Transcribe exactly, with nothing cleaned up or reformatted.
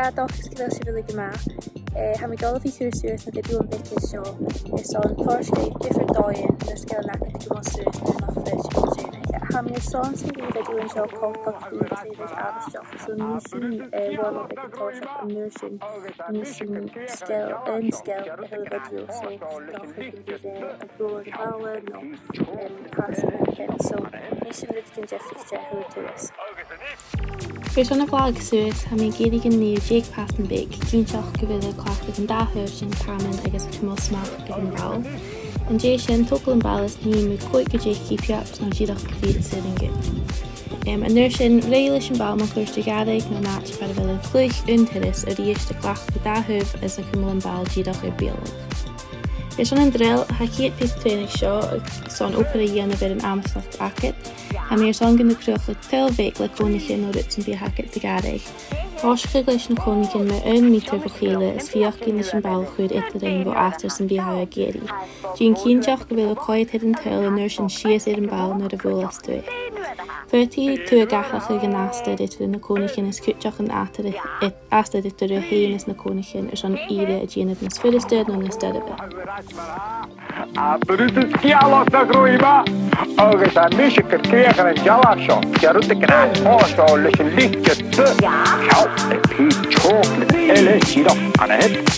Tha dòchas gu bheil sibh uile gu math. Eh, tha mi a' dol a bhith a' cur suas na videothan beaga seo airson toirt dhuibh diofar dhòighean no sgilean agad a chumail suas nuair nach eil sibh a' trèanadh. Tha mi airson 's gum bi na videothan seo coltach ri rudeigin a bhios àbhaisteach, so nì sinn, eh, warm-up aig an toiseach, an uair sin nì sinn sgil, aon sgil a h-uile video, so dòcha gum bi e a' gabhail am ball no, em, pasan a-mach, so nì sinn rudeigin diofraichte a h-uile turas. Airson a' bhlog suas, tha mi ag iarraidh gun lìon deich pasan beag, cinnteach gu bheil thu a' cleachdadh an dà thaobh den chaman agus a' cumail smachd air am ball. An dèidh sin, togail am ball is nì mu chòig gu deich keep-ups no dìreach gu bhith air an gcùl. Em, an uair sin, ruith leis am ball mun cuairt a' ghàrraidh no an àite far a bheil thu a' cluich aon turas a-rithist, a' cleachdadh dà thaobh is a' cumail am ball dìreach air beulaibh. Airson an drill, tha a' chiad pìos trèanaidh seo airson obair a dhèanamh air an amaisteachd agad. Tha mi airson gun do chruthaich thu tuill bheag le cònaichean no rud sam bith a th' agad sa ghàrradh. Tòisich leis na cònaichean mu aon meatair bho chèile is feuch gun leig thu am ball a chur eadarainn bho astar sam bith a tha thu ag iarraidh. Dèan cinnteach gu bheil thu a' coimhead air an tuill an uair sin sìos air am ball nuair a bhuaileas tu e. Faodaidh tu atharrachadh an astar eadar na cònaichean is cuideachd an astar, astar eadar thu fhèin is na cònaichean airson ìre a dhèanamh nas furasta no nas doirbhe. A' bruadar gealach na gruaidh ma, agus tha mise gur crìoch air an dealbh seo, de rudeigin a tha seo leis an litir D. Ceart, a' pìos chocolate eile dìreach an-siud.